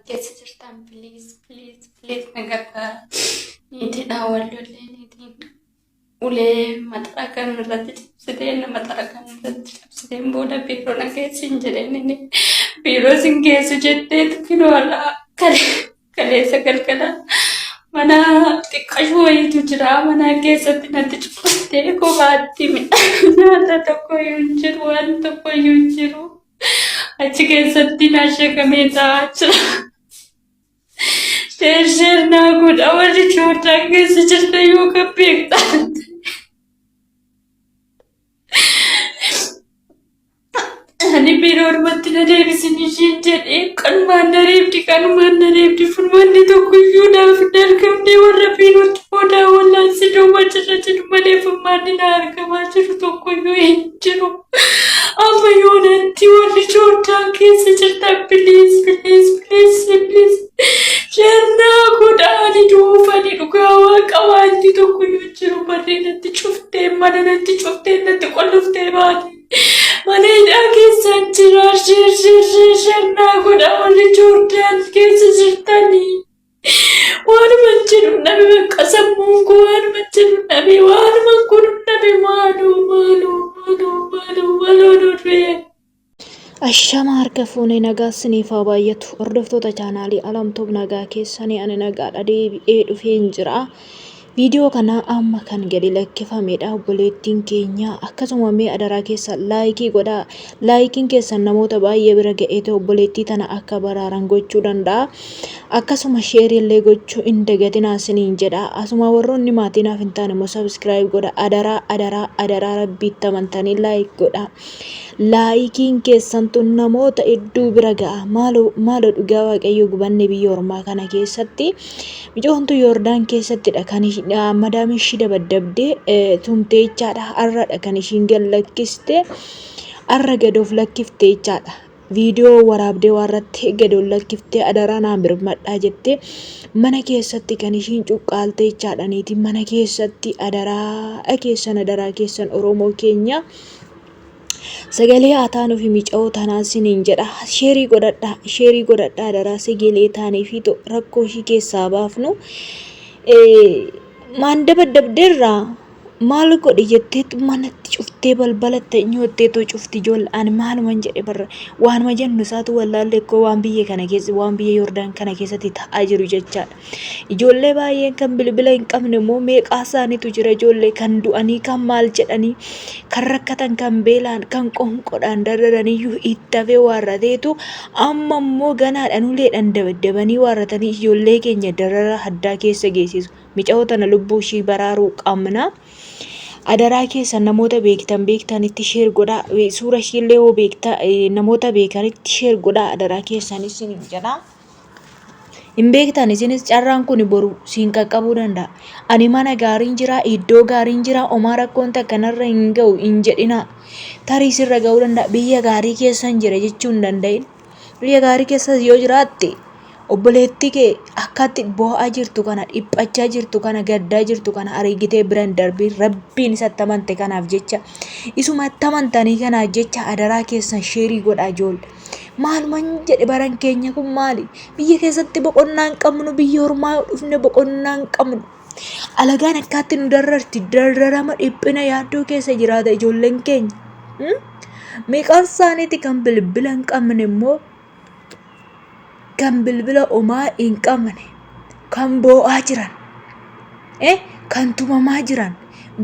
Keessa jirtan, please, please, please, na gargaara. Niitiidhaan wal lollee, niitiin ulee maxara kan irratti cabsitee, nama maxara kan irratti cabsiteen booda biiroo na geessin jedheen, inni biiroo sin geessu jetteetu kinoo har'a kaleessa galgala mana xiqqashuu wayiitu jira, mana keessatti natti cufattee kophaatti. Midhaan nyaata tokko iyyuu hin jiru, waan tokko iyyuu hin jiru. Achi keessatti na shakamee taa'aa jira. Share, share naa godha, warri Joordaan keessa jirtan yoo kan beektan. Ani biiroo ormatti na deebisin ishiin jedhee kanumaan na reebdi, kanumaan na reebdi. Furmaanni tokko iyyuu naaf hin argamne. Warra biirootti booda wallaansi duuba jira jedhu malee furmaanni na argamaa jiru tokko iyyuu hin jiru. Amma yoonatti warri Joordaan keessa jirtan, please, please, please, please, share naa godha. Ani duufani dhugaa waaqa wanti tokko iyyuu hin jiru. Barree natti cuftee, mana natti cuftee, natti qolloftee baate. Mana hidhaa keessan jira. Share, share, share, share naa godha, warri Joordaan keessa jirtanii. Waanuma jedhu dhabe, bakka sammuun koo waanuma jedhu dhabe, waanuma kun dhabe. Maaloo, maaloo, maaloo, maaloo, maaloo, du'e. Ashama, harka fuunee, nagaa isiniif haa baay'atu. Hordoftoota chaanaalii Alamtoob, nagaa keessanii? Ani nagaadha, deebi'ee dhufeen jira. Viidiyoo kana amma kan gadi lakkifamedha, obboleettiin keenya. Akkasuma mee adaraa keessan like godhaa. Likeiin keessan namoota baay'ee bira ga'eete obboleettii tana akka baraaran gochuu danda'a. Akkasuma share illee gochuu hin dagatinaa isiniin jedha. Asuma warroonni maatii naaf hin taane immoo subscribe godha. Adaraa, adaraa, adaraa, rabbiitti amantanii like godha. Likeiin keessan tun namoota hedduu bira ga'a. Maaloo, maaloo, dhugaa waaqayyo gubanne biyya ormaa kana keessatti. Micoontu Yoordaan keessattidha kan madaamiin ishii dabaddabdee tumtee jechaadha. Har'adha kan ishiin gad lakkiste. Har'a gad of lakkiftee jechaadha. Viidiyoo waraabdee waarratti gad of lakkiftee, adaraa naan birmadhaa jettee mana keessatti kan ishiin cuqqaaltee jechaadha. Niitiin mana keessatti. Adaraa keessan, adaraa keessan, Oromoo keenya. Sagalee haa taanuu fi mica'oo tanaa siniin jedha. Share godhadhaa, share godhadhaa, adaraa sagalee taanii fi rakkoo ishii keessaa baafnu. Maan dabaddabdeerraa maal godhi jetteetu manatti cuftee, balbalatti nyootteetoo cufti ijoollee. Ani maaluman jedhe barra, waanuma jennu isaatu wallaallee koo, waan biyya kana keessa, waan biyya Yordaan kana keessatti ta'aa jiru jechaadha. Ijoollee baay'een kan bilbila hin qabne immoo meeqaa isaaniitu jira. Ijoollee kan du'anii, kan maal jedhanii, kan rakkatan, kan beelaan, kan qonqodhaan dararaniyyuu itti hafee waarrateetu, amma immoo ganaadhaan uleedhaan dabaddabanii waarratanii ijoollee keenya darara haddaa keessa geessisu. Mica'oo tana lubbuu ishii baraaruu qabna. Adaraa keessan namoota beektan beektanitti share godhaa. Suura ishiillee yoo beekta namoota beekanitti share godhaa, adaraa keessanis hin jedha. Hin beektan isinis, carraan kun boru siin qaqqabuu danda'a. Ani mana gaariin jira, iddoo gaariin jira, homaa rakkoon takka narra hin ga'u hin jedhinaa. Tarii sirra ga'uu danda'a. Biyya gaarii keessan jira jechuu hin danda'in. Biyya gaarii keessa yoo jiraatte, obboleettii kee akkatti boo'aa jirtu kana, dhiphachaa jirtu kana, gaddaa jirtu kana argitee bira hin darbiin. Rabbiin isatti amante kanaaf jecha, isumatti amantanii kanaaf jecha, adaraa keessan share godhaa ijoollee. Maaluman jedhe, baran keenya kun maali? Biyya keessatti boqonnaa hin qabnu, biyya ormaa yoo dhufne boqonnaa hin qabnu. Alagaan akkaatti nu dararti, dararama, dhiphina, yaaddoo keessa jiraata ijoolleen keenya. Meeqaan isaaniiti kan bilbila hin qabne immoo, kan bilbila homaa hin qabne, kan boo'aa jiran, kan tumamaa jiran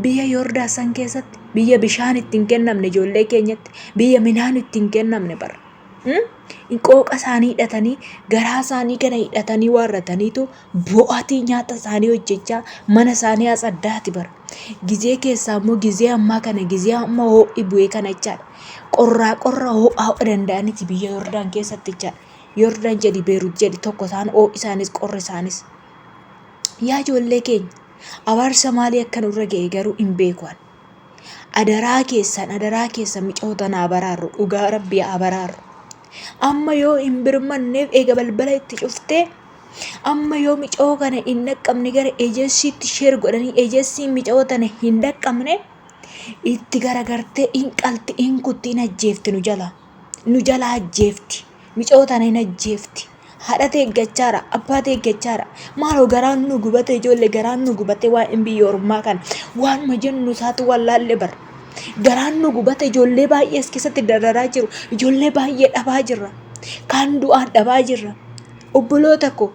biyya Yoordaa san keessatti, biyya bishaan itti hin kennamne ijoollee keenyatti, biyya midhaan itti hin kennamne bara. Qooqa isaanii hidhatanii, garaa isaanii kana hidhatanii waarrataniitu bo'atii nyaata isaanii hojjechaa, mana isaanii atsaddaati bara. Gizee keessaa immoo gizee ammaa kana, gizee amma ho'i bu'ee kana jechaadha. Qorraa qorra, ho'aa ho'a danda'aniiti biyya Yordaan keessatti jechaadha. Yordaan jedhi, Beerut jedhi, tokko isaan, ho'i isaanis qorri isaanis. Yaa ijoollee keenya, abaarsa maalii akka nurra ga'e garuu hin beeku ani. Adaraa keessan, adaraa keessan, micoo tanaa baraarru, dhugaa rabbii haa baraarru. Amma yoo hin birmanneef, eega balbala itti cuftee, amma yoo micoo kana hin dhaqqabne, gara ejensiitti share godhanii, ejensiin micoo tana hin dhaqqabne, itti garagartee hin qalti, hin kutti, hin ajjeefti nu jala. Nu jala ajjeefti. Micoo tana hin ajjeefti. Haadha eeggachaara, abbaa eeggachaara. Maaloo garaan nu gubate ijoollee, garaan nu gubate waa'een biyya ormaa kana. Waanuma jennu isaatu wallaalle bara. Garaan nu gubate ijoollee baay'ee as keessatti dararaa jiru. Ijoollee baay'ee dhabaa jirra. Kaan du'aan dhabaa jirra. Obboloota koo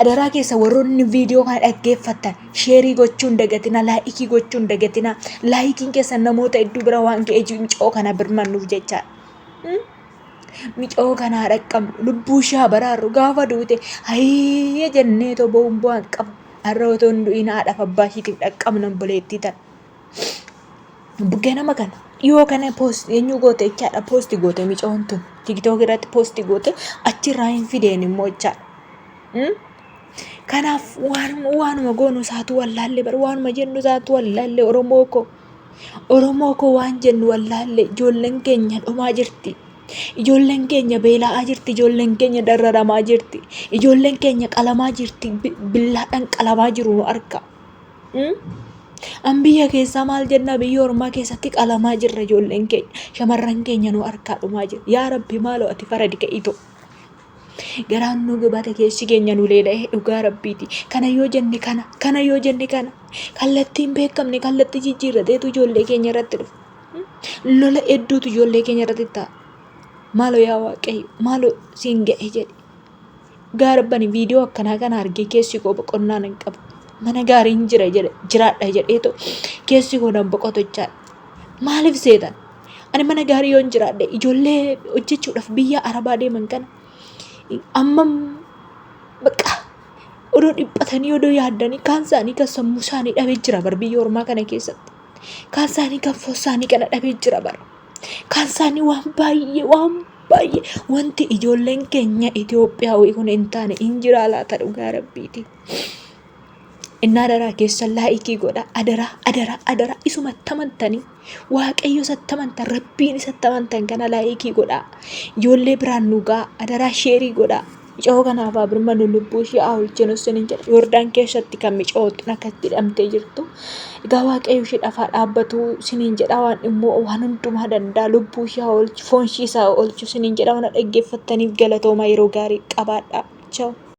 adaraa keessa warroonni viidiyoo kana dhaggeeffattan sheerii gochuun dagatina, laayikii gochuun dagatina. Laayikiin keessan namoota hedduu bira waan ga'ee jiru kana birmannuuf jechaadha. Micoo kanaa dhaqqabnu lubbuu ishee haa baraarru gaafa duute hayyee jennee too ba'uun bu'aan qabu. Har'a otoo hin du'in haadhaaf abbaa ishiitiif dhaqqabna obboleettii tana. Ganama kana dhiyoo kana poost eenyu goote jechaadha poosti goote micoon tun tiktook irratti poosti goote achirraa hin fideen immoo jechaadha. Kanaaf waanuma waanuma goonu isaatu wallaalle bara waanuma jennu isaatu wallaalle Oromoo koo. Oromoo koo waan jennu wallaalle ijoolleen keenya dhumaa jirti. Ijoolleen keenya beela'aa jirti. Ijoolleen keenya dararamaa jirti. Ijoolleen keenya qalamaa jirti. Billaadhaan qalamaa jiru nu arka. An biyya keessaa maal jenna biyya ormaa keessatti qalamaa jirra ijoolleen keenya. Shamarran keenya nu harkaa dhumaa jira. Yaa Rabbi maaloo ati faradi ka'itoo. Garaan nu gubate keessi keenya nu leela'e dhugaa rabbiiti. Kana yoo jenne kana, kana yoo jenne kana. Kallattii hin beekamne kallattii jijjiirrateetu ijoollee keenya irratti dhufa. Lola hedduutu ijoollee keenya irratti ta'a. Maaloo yaa Waaqayyo, maaloo siin ga'e jedhe. Dhugaa rabbani viidiyoo akkanaa kana argee keessi koo boqonnaa nan qabu. Mana gaariin jira jedhe jiraadha jedheetu keessi koo nan boqotu jechaadha. Maaliif seetan? Ani mana gaarii yoon jiraadhe ijoollee hojjechuudhaaf biyya Arabaa deeman kana ammam bakka odoo dhiphatanii odoo yaaddanii kaan isaanii kan sammuu isaanii dhabee jira bar biyya ormaa kana keessatti. Kaan isaanii kan foon isaanii kana dhabee jira bar. Kaan isaanii waan baay'ee waan baay'ee wanti ijoolleen keenya Itoophiyaawii kun hin taane hin jiraa laata dhugaa rabbiiti. Inni adaraa keessan laayikii godha. Adaraa, adaraa, adaraa isumatti amantanii waaqayyo isatti amantan rabbiin isatti amantan kana laayikii godha. Ijoollee biraan nu ga'a. Adaraa sheerii godha. Micoo kanaaf haa birmannu lubbuu ishee haa oolchinu isiniin jedha. Yordaan keessatti kan micootun akkasitti hidhamtee jirtu. Egaa waaqayyo isheedhaaf haa dhaabbatu isiniin jedha waan immoo waan hundumaa danda'a lubbuu ishee haa oolchu foon ishee isaa haa oolchu isiniin jedha waan dhaggeeffattaniif galatoomaa yeroo gaarii qabaadhaa. Ciao.